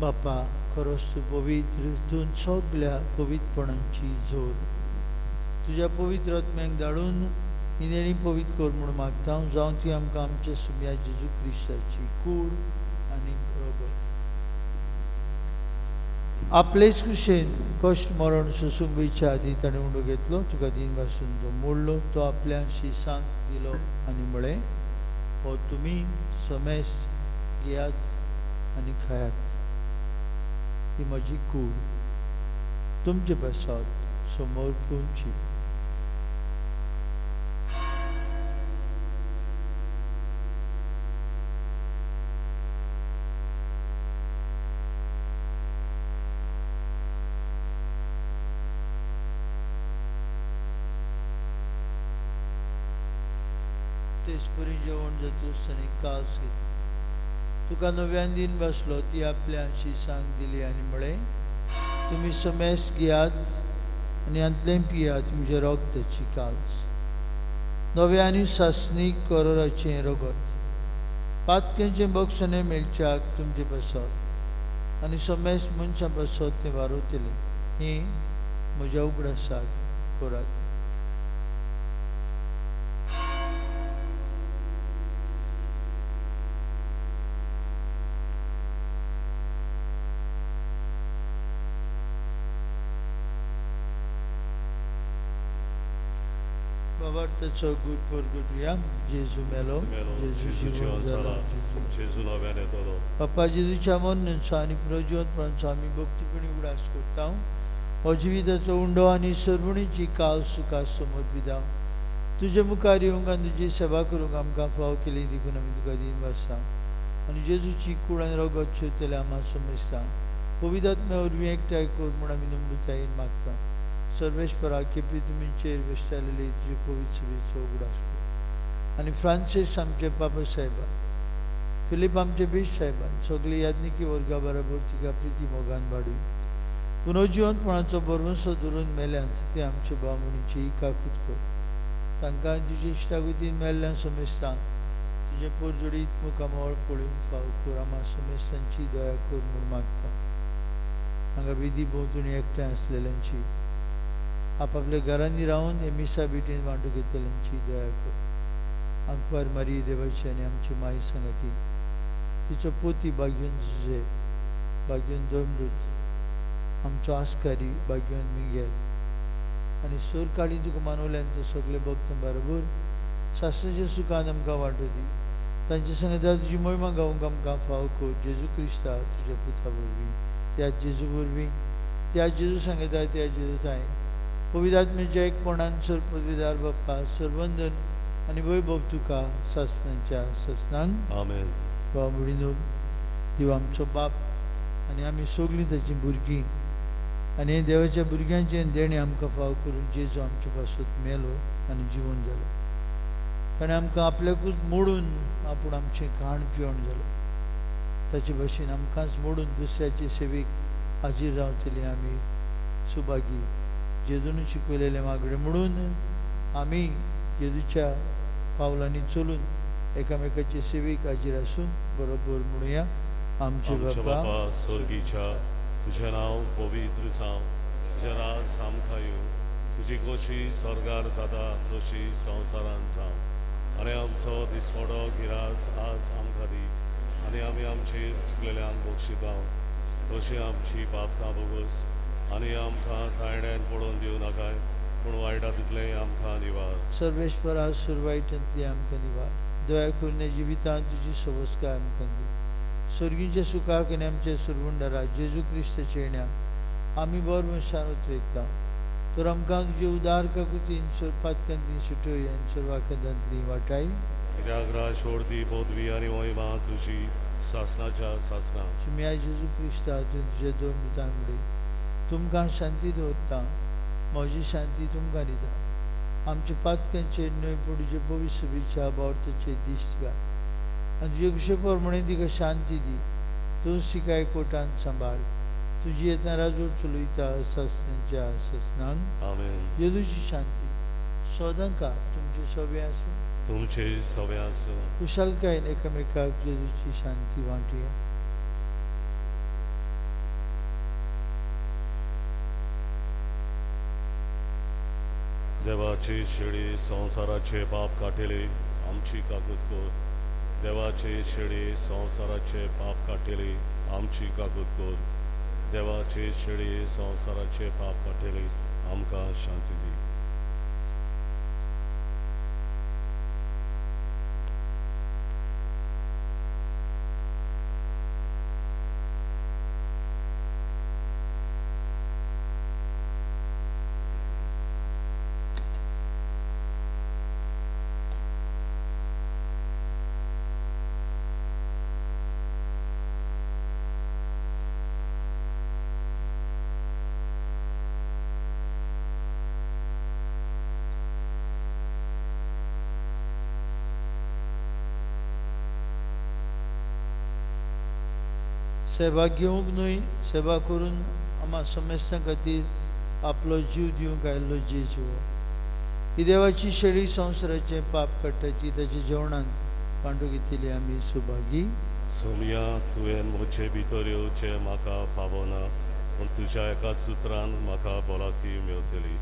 बापा, खरोच तूं पवित्र, तूं सगल्या पवित्रपणांची जोर। तुज्या पवित्र आत्म्याक धाडून ही देणी पवित्र कर म्हूण मागता। जावं ती आमकां आमच्या सुम्या जेजू क्रिस्ताची कूड आनी रगत। आपलेच कुशेन कश्ट मरण सोसूंक वयच्या आदीं ताणें उंडो घेतलो, तुका दिन पासून तो मोडलो, तो आपल्या शिसांक दिलो आनी म्हळें, हो तुमी समेस घेयात आनी खायात, ही म्हजी कूड तुमचे पासत समर्पूंची। तेचपरी जेवण जातूच आनी कास घेतली, तुका नव्यान दिन बसलो, ती आपल्या शिसांक दिली आनी म्हळें, तुमी समेस घेयात आनी हांतलें पियात, तुमचें रगताची काल्स, नव्या आनी सासणीक करोराचें रगत, पातकेंचें बक्षणें मेळच्याक तुमचे पासत आनी समेस मनशां पासत तें वारवतलें। हें म्हज्या उगडासाक करात। बाबार्थाचो गुड परगटुया। जेजू मेलो, जेजू जिवन जाला, जेजू नव्यान येतलो। बापा, जेजूच्या मरणाचो आनी पुनर्जिवनपणाचो आमी भक्तीपणी उगडास करता। हो जिविताचो उंडो आनी सर्वणीची काल सुखा समर्पिता। तुजे मुखार येवंक आनी तुजी सेवा करूंक आमकां फाव केली देखून आमी तुका दिन वासा आनी जेजूची कूड आनी रगत शिवतले आमकां समजता। पवित्र वरवीं एकठांय कर म्हूण आमी नम्रतायेन मागता. सर्वेस्परा केपी तुमीचेर वेस्टायलेली तुजे पवित्र सभेचो उगडास कर आनी फ्रांसीस आमचे पापा साहेबान, फिलीप आमचे बीश साहेबान, सगळी याज्ञिकी वर्गा बराबर तिका प्रिती मोगान वाडून पुनर्जिवंतपणाचो भरवंसो धरून मेल्यांत ते आमचे भाव म्हणीची काकूत कर. तांकां तुजे इश्टागतीन मेल्ल्यान समेस्तांक तुजें पोरजोडीत मुखामळ पळोवन फाव कर. आमा समेस्तांची दया कर म्हूण मागता. हांगा विधी भोंवतणी एकठांय आसलेल्यांची, आपापल्या घरांनी रावन हे मिसा भेटीन वांटो घेतल्यांची दया कर. आंकवार मारी देवाची आनी आमची माई सांगाती, तिचो पोती बाग्यून जुजे, बाग्यून दोमदूत, आमचो आस्कारी बाग्यून मिगेल आनी सोर काळी तुका मानवल्यान ते सगळे भक्त बरोबर सासणाच्या सुखान आमकां वांटो दी. तांचे सांगता तुजी मोहिमा गावंक आमकां फाव कर. जेजू क्रिस्ता तुज्या पुता वरवीं, त्या जेजू वरवीं, त्या जेजू सांगता त्या जेजू थांय पवित्र आत्म्याच्या एकपणान सर पदवीदार बाप्पा सरवंदन आनी वैभव तुका सासणाच्या सासणांक. आमेन. भाव भयणीनो, देव आमचो बाप आनी आमी सगळीं ताचीं भुरगीं आनी देवाच्या भुरग्यांचें देणें आमकां फाव करून जेजू आमचे पासत मेलो आनी जिवन जालो. ताणें आमकां आपल्याकूच मोडून आपूण आमचें खाण पिवण जालो. ताचे भाशेन आमकांच मोडून दुसऱ्याचे सेवेक हाजीर रावतली आमी सुभागी. जेजून शिकयलेलें मागणें म्हणून आमी जेजूच्या पावलांनी चलून एकामेकाचे सेवेक हाजीर आसून बरोबर म्हणुया. आमचे बापा स्वर्गीच्या, तुझें नांव पवित्र जावं, तुजें राज आमकां येवं, तुजी खोशी स्वर्गार जाता तशी संवसारांत जावं. आनी आमचो दिसपडो गिराज आज आमकां दी आनी आमी आमचेर चुकलेल्यांक बक्षिता तशी आमची पातकां भोगस आनी आमकां थायण्यान पडोवन दिवं नाकाय, पूण वायटा तितलें आमकां निवार. सर्वेश्वरा सुरवायटांतली आमकां निवार. दया करून जिवितांत तुजी सवस्काय आमकां दी. स्वर्गीच्या सुखाक आनी आमच्या सुरवंडारा जेजू क्रिस्ताच्या येण्याक आमी बरवंशान उतरयता. तर आमकां तुजे उदार काकुतीन पातकांतली सुटय आनी सर्वाकांतांतली वाटाय. कित्याक राज सोडती पदवी आनी मोहिमा तुजी सासणाच्या सासणा. सुम्या जेजू क्रिस्ता तुजे दोन दुतांकडे तुमकां शांती दवरता, म्हजी शांती तुमकां दिता. आमच्या पातकांचेर न्हय पूण तुजे पवित्र सभेच्या बावर्थाचेर दिश्ट घाल आनी तुजे कुशे प्रमाणे तिका शांती दी. तूं तिका कोटान सांबाळ. तुजी येतना राजवट चलयता सासणाच्या सासणांक. आमेन. जेजूची शांती सदांकाळ तुमचे सभे आसूं, तुमचे सभे आसूं. कुशालकायेन एकामेकाक जेजूची शांती वांटुया. देवाची शेळी संवसाराचे पाप काडटली आमची काकूत कर. देवाची शेळी संवसाराचे पाप काडटली आमची काकूत कर. देवाची शेळी संवसाराचे पाप काडटली आमकां शांती दी. सेवा घेवंक न्हय, सेवा करून आमा समेस्तां खातीर आपलो जीव दिवंक आयिल्लो जेजू. ही देवाची शेळी संवसाराचें पाप काडटाची ताच्या जेवणांत वांटो घेतिल्ली आमी सुभागी. सोमया, तुवें म्हजे भितर येवचें म्हाका फावना, पूण तुज्या एका सुत्रान म्हाका भलायकी मेवतली.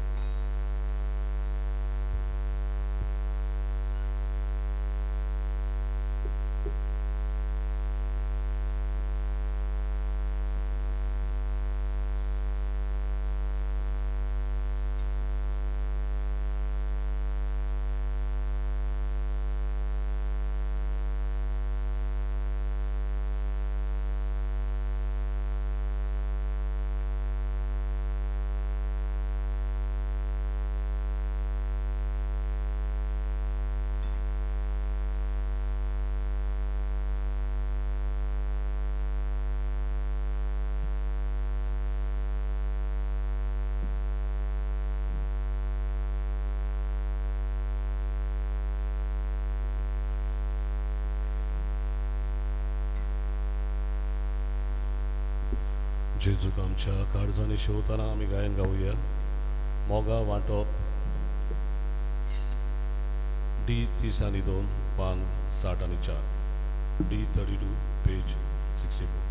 जेजूक आमच्या काळजांनी शेवतना आमी गायन गावया मोगा वांटप डी 30 आनी 2 पान 60 आनी 4 डी 32 पेज 64.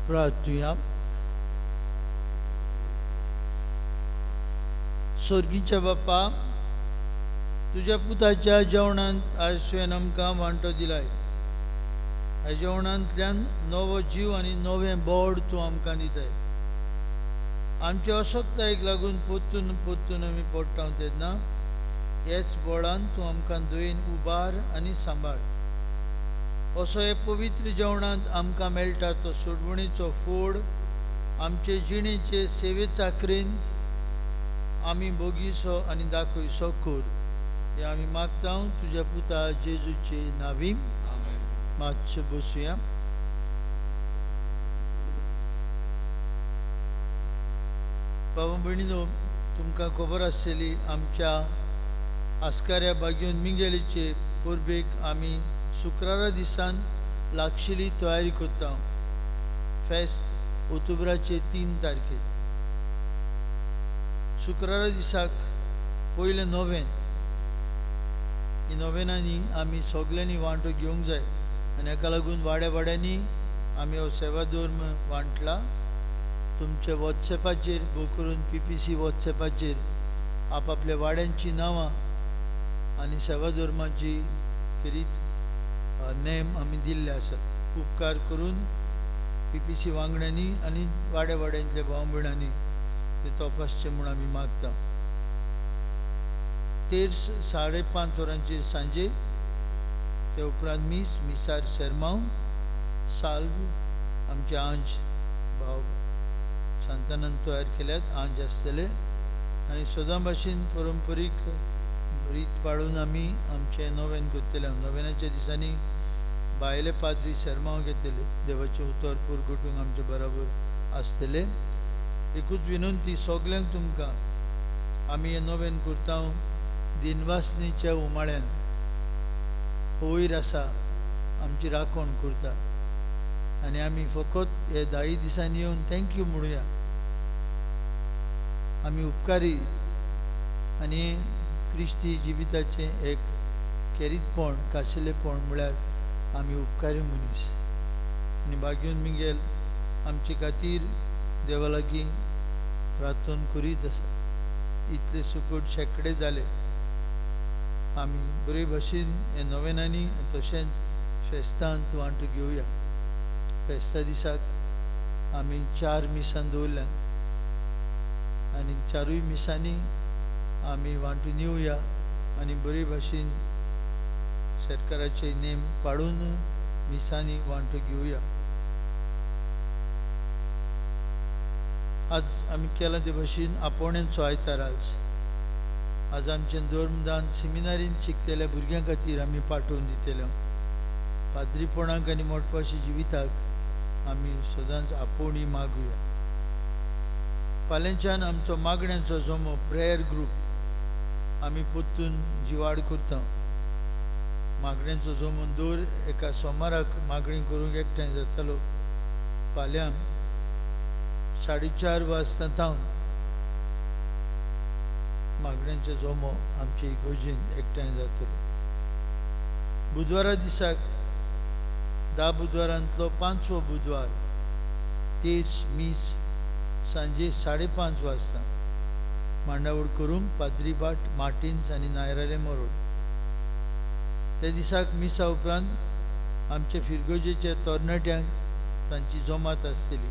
प्रार्थुया. स्वर्गीच्या बापा, तुज्या पुताच्या जेवणांत आयज तुवें आमकां वांटो दिलाय. ह्या जेवणांतल्यान नवो जीव आनी नवें बोड तूं आमकां दिताय. आमचे असक्तायेक लागून पोत्तून पोत्तून आमी पडटा तेन्ना ह्याच बोडान तूं आमकां दयेन उबार आनी सांबाळ. असो हे पवित्र जेवणांत आमकां मेळटा तो सोडवणीचो फोड आमचे जिणेचे सेवे चाकरेंत आमी बोगीसो आनी दाखयसो कर. हे आमी मागता तुज्या पुता जेजूचे नावी. मातशें बसुया. बाबा भयणीनो, तुमकां खबर आसतली आमच्या आस्काऱ्या बागयोन मिंगेलीचे परबेक आमी शुक्रारा दिसान लागशिली तयारी करता. फेस्त ऑक्टोबराचे 3 तारखेर. शुक्रारा दिसाक पयलें नोवेन. ही नोवेनांनी आमी सगल्यांनी वांटो घेवंक जाय आनी हाका लागून वाड्या वाड्यांनी आमी हो सेवा धर्म वांटला. तुमच्या वॉट्सॅपाचेर भोव करून PPC वॉट्सॅपाचेर आपापल्या वाड्यांची नांवां आनी सेवा धर्माची खेरीत नेम आमी दिल्ले आसात. उपकार करून PPC वांगड्यांनी आनी वाड्या वाड्यांतल्या भाव भयणांनी ते तपासचे म्हूण आमी मागता. तेर्स 5:30 वरांचेर सांजे, ते उपरांत मीस, मिसार शेरमांव, साल्व आमचे आंज भाव सांतानान तयार केल्यात आंज आसतले आनी सदां भाशेन परंपरीक रीत पाळून आमी आमचें नोवेन करतले. नोवेनाच्या दिसांनी बायले पाद्री शेरमांव घेतले, देवाचें उतर पुरगुटूंक आमचे बराबर आसतले. एकूच विनंती सगल्यांक तुमकां, आमी हें नोवेन करता दिनवासनीच्या उमाळ्यान. वयर आसा आमची राखण करता आनी आमी फकत हे 10 दिसांनी येवन thank you म्हणुया. आमी उपकारी आनी क्रिस्ती जिविताचें एक खेरीतपण खाशेलेपण म्हळ्यार आमी उपकारी मनीस. आनी बागीवन मिंगेल आमचे खातीर देवा लागीं प्रार्थना करीत आसा. इतले सुकट शेंकडे जाले आमी बरे भाशेन हे नोवेनांनी तशेंच फेस्तांत वांटो घेवया. फेस्ता दिसाक आमी 4 मिसां दवरल्यात आनी 4 मिसांनी आमी वांटून येवया आनी बरे भाशेन सरकाराचे नेम पाळून मिसांनी वांटो घेवया. आज आमी केलां ते भाशेन आपोवण्यांचो आयतार. आज आज आमचें धर्मदान सेमिनारींत शिकतल्या भुरग्यां खातीर आमी पाठोवन दितले. पाद्रीपणाक आनी मोटवाशी जिविताक आमी सदांच आपोवणी मागुया. फाल्यांच्यान आमचो मागण्यांचो जमो प्रेयर ग्रूप आमी परतून जिवाड करता. मागण्यांचो जमो दर एका सोमाराक मागणी करूंक एकठांय जातालो. फाल्यां 4:30 वाजता तावन मागण्यांचो जमो आमचे इगर्जेंत एकठांय जातलो. बुधवारा दिसाक 10 बुधवारांतलो 5वो बुधवार तेर्स मीस सांजे 5:30 वाजता मांडावळ करूंक पाद्री भाट मार्टिन्स आनी नायराले मोरोड. त्या दिसाक मिसा उपरांत आमचे फिरगोजेच्या तरणाट्यांक तांची जमात आसतली.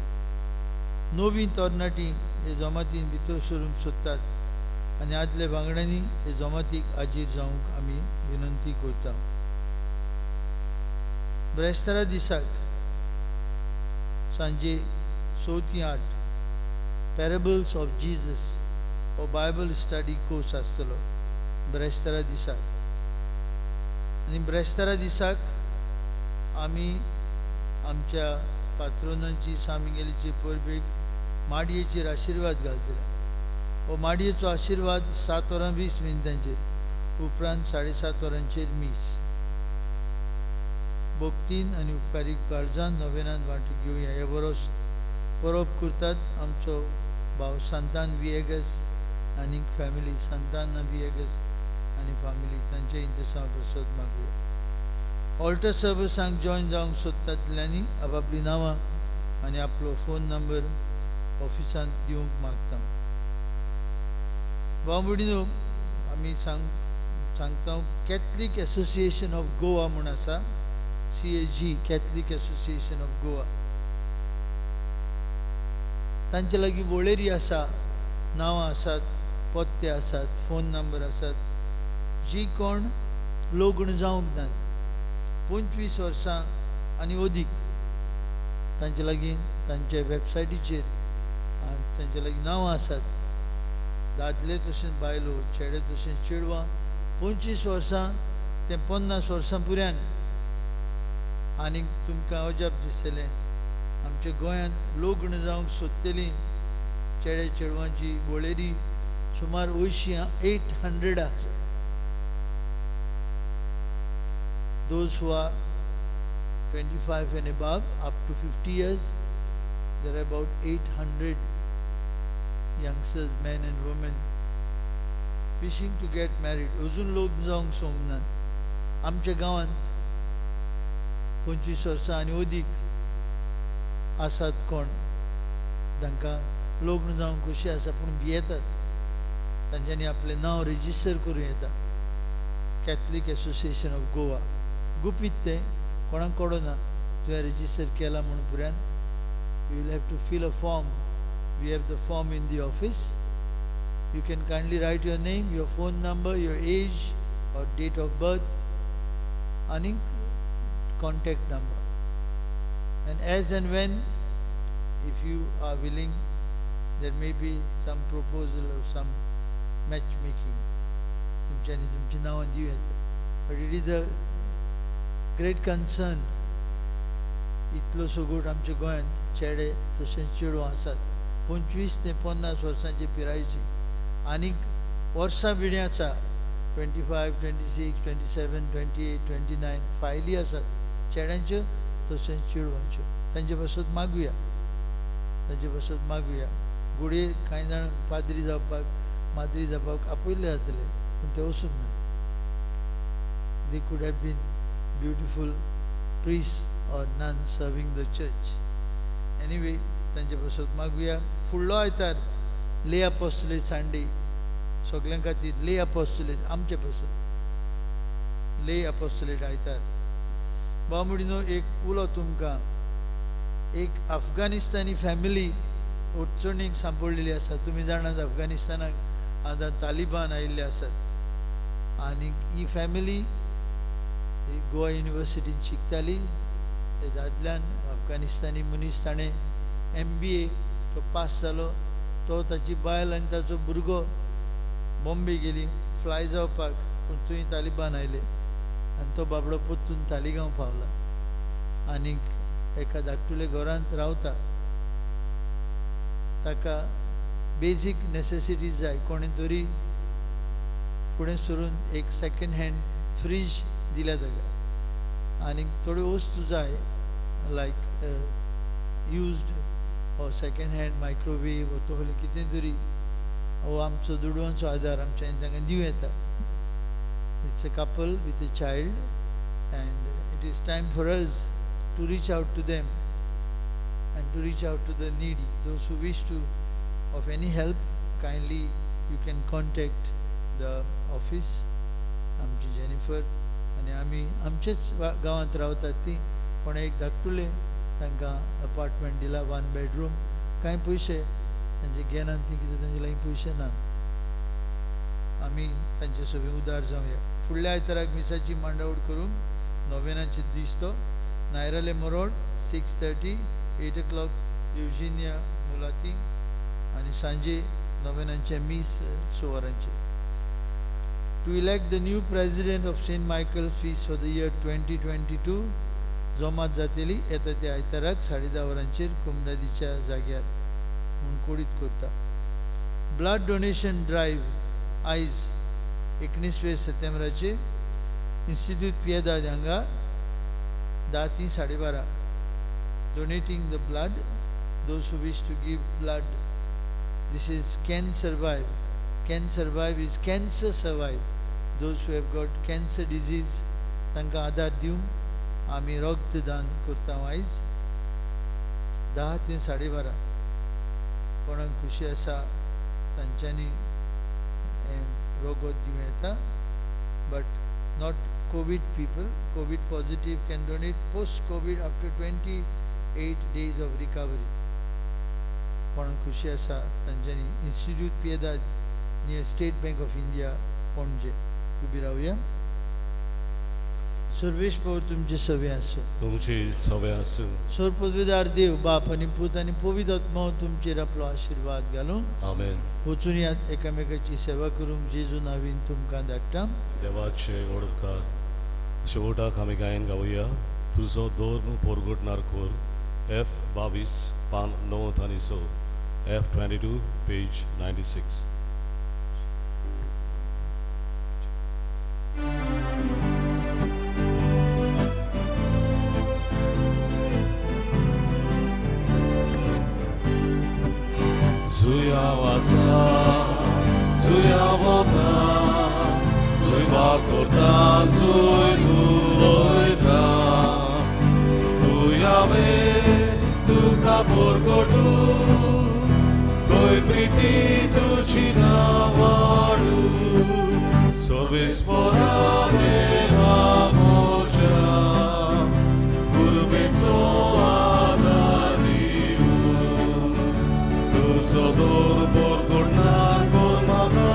नवीं तरणाटीं हे जमातीन भितर सरूंक सोदतात आनी आदल्या वांगड्यांनी हे जमातीक हाजीर जावंक आमी विनंती करता. ब्रेस्तारा दिसाक सांजे 6 ते 8 पॅरेबल्स ऑफ जीजस हो बायबल स्टडी कोर्स आसतलो ब्रेस्तारा दिसाक. आनी ब्रेस्तारा दिसाक आमी आमच्या पात्रोनांची सामिगेलीची परबेक माडयेचेर आशिर्वाद घालतले. हो माडयेचो आशिर्वाद 7 वरां 20 मिनटांचेर, उपरांत 7:30 वरांचेर मीस. भक्तीन आनी उपकारीक काळजान नोवेनान वांटो घेवया. हे बरोस परब करतात आमचो भाव सांतान विएगस आनी फॅमिली, सांतान विएगस आनी फॅमिली, तांचे इंतसांव प्रसाद मागुया. ऑल्टर सर्विसांक जॉयन जावंक सोदतातल्यांनी आपापलीं नांवां आनी आपलो फोन नंबर ऑफिसांत दिवंक मागता. भाव भयणीनो, आमी सांगता कॅथलीक एसोसिएशन ऑफ गोवा म्हूण आसा, CAG Catholic Association of Goa. तांचे लागीं वळेरी आसा, नांवां आसात, पत्ते आसात, फोन नंबर आसात. जी कोण लग्न जावंक नात 25 वर्सां आनी अदीक, तांचे लागीं तांच्या वेबसायटीचेर तांचे लागीं नांवां आसात. दादले तशेंच बायलो, चेडे तशेंच चेडवां, 25 वर्सां ते 50 वर्सां पुऱ्यान. आनी तुमकां अजाप दिसतलें, आमच्या गोंयांत लग्न जावंक सोदतलीं चेडे चेडवांची वळेरी सुमार 800 आसा. Those who are 25 and above, up to 50 years, there are about 800 youngsters, men and women, wishing to get married. अजून लग्न जावंक सोंकनात. आमच्या गांवांत 25 वर्सां आनी अदीक आसात कोण, तांकां लग्न जावंक खोशी आसा पूण भियेतात. तांच्यांनी आपलें नांव रजिस्टर करूं येता. कॅथलीक एसोसिएशन ऑफ गोवा, गुपीत तें, कोणाक कळना तुवें रजिस्टर केलां म्हूण पुऱ्यान. You will have to fill a form. We have the form in the office. You can kindly write your name, your phone number, your age or date of birth आनी contact number. And as and when, if you are willing, there may be some proposal or some matchmaking. तुमच्यांनी तुमची नांवां दिवं येता. But it is a great concern. इतलो सगोट आमच्या गोंयांत चेडे तशेंच चेडूं आसात 25 ते 50 वर्सांचे पिरायेची, आनीक वर्सां विणी आसा 25, 26, 27, 28, 29 फायली आसात चेड्यांच्यो तशेंच चेडवांच्यो. तांचे पासत मागुया, तांचे पासत मागुया. घडये कांय जाण पाद्री जावपाक माद्री जावपाक आपयल्ले जातले पूण ते वचूंक ना. They could have been beautiful priests or nuns serving the church. Anyway, तांचे पासत मागुया. फुडलो आयतार ले अपोस्टलेट संडे सगळ्यां खातीर, ले अपोस्टलेट आमचे पासत, ले अपोस्टलेट आयतार. बावमडिनो एक उलो तुमकां. एक अफगाणिस्तानी फॅमिली अडचणीक सांपडलेली आसा. तुमी जाणात अफगाणिस्तानाक आतां तालिबान आयिल्ले आसात आनी ही फॅमिली गोवा युनिवर्सिटीन शिकताली. ते दादल्यान अफगाणिस्तानी मनीस, ताणें MBA तो पास जालो. तो ताची बायल आनी ताचो भुरगो बॉम्बे गेली फ्लाय जावपाक, पूण थंय तालिबान आयले आनी तो बाबडो परतून तालिगांव पावला आनीक एका धाकटुले घरांत रावता. ताका बेजीक नेसेसिटीज जाय. कोणें तरी फुडें सरून एक सेकेंड हँड फ्रीज दिल्या ताका आनीक थोड्यो वस्तू जाय लायक युज्ड हो सेकेंड हँड मायक्रोवेव वो तसलें कितें तरी. हो आमचो दुडवांचो आदार आमच्यांनी तांकां दिवं येता. It's a couple with a child and it is time for us to reach out to them and to reach out to the needy. Those who wish to of any help, kindly you can contact the office. आमची Jennifer आनी आमी आमचेच गांवांत रावतात ती. कोणें एक धाकटुलें तांकां अपार्टमेंट दिला, 1 बेडरूम. कांय पयशे तांचे घेनात ती, कितें तांचे लागीं पयशे नात. आमी तांचे सगळीं उदार जावया. फुडल्या आयताराक मिसाची मांडावळ करून नोवेनाचे दीस तो. नायराले मोरोड 6:30, 8 o'clock Eugenia मुलाती आनी सांजे नोवेनांचे मीस 6 वरांचे. To elect the new president of Saint Michael feast for the year 2022 जोमात जातली येता त्या आयताराक 10:30 वरांचेर कोमदादीच्या जाग्यार म्हूण कोडीत करता. ब्लड डोनेशन ड्रायव्ह आयज 19 सप्टेंबराचेर इन्स्टिट्यूट पियेदाद हांगा 10 ते 12:30. Donating the blood, those who wish to give blood. This is Can Survive. Can Survive is cancer survive. Those who have got cancer disease, तांकां आदार दिवन आमी रक्तदान करता आयज 10 ते 12:30. कोणाक खुशी आसा तांच्यांनी रगत दिवं येता. But not COVID people. COVID positive can donate post COVID after 28 days of recovery. कोणाक खुशी आसा तांच्यांनी Instituto Piedade near State Bank of India Panaji उबी रावया. सर्वेश प्रभू तुमचे सवे आसूं. तुमची सवे आसूं. सोर पदवीदार देव बाप आनी पूत आनी पवित्र आत्मो तुमचेर आपलो आशिर्वाद घालूं. आमेन. वचून यात एकामेकाची सेवा करूंक जेजू नावीन तुमकां धाडटा. देवाचे ओडकार. शेवटाक आमी गायन गावया तुजो धर्म पोरगुटणार कोर, F22 पान 9 आनी 6, F22 page 96. हांव आसा जुंय हांव वता जुंय वाग करता जुंय उलयता तूं हांवें तुका परगटू थंय प्रिती तुजी ना वाडू सर्वेस्परा देवा म्हज्या कुर्बेचो आदार दिवूं तुजो दोर परगटणार कर म्हाका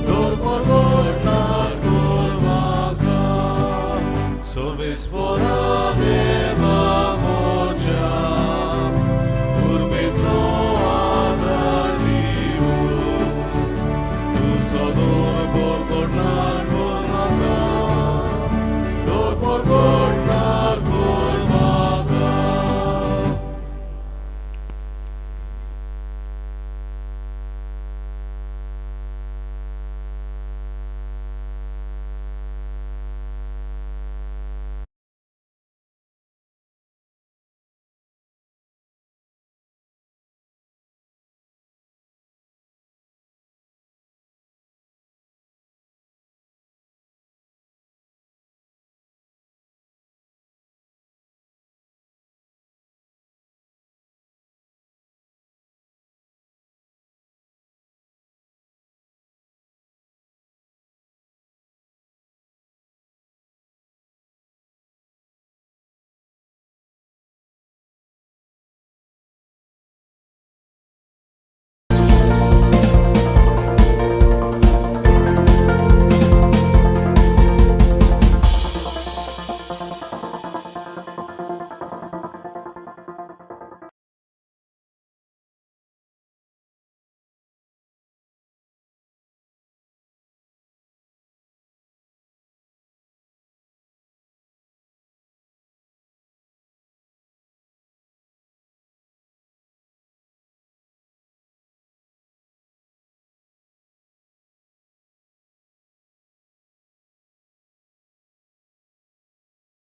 दोर परगटणार कर म्हाका सर्वेस्परा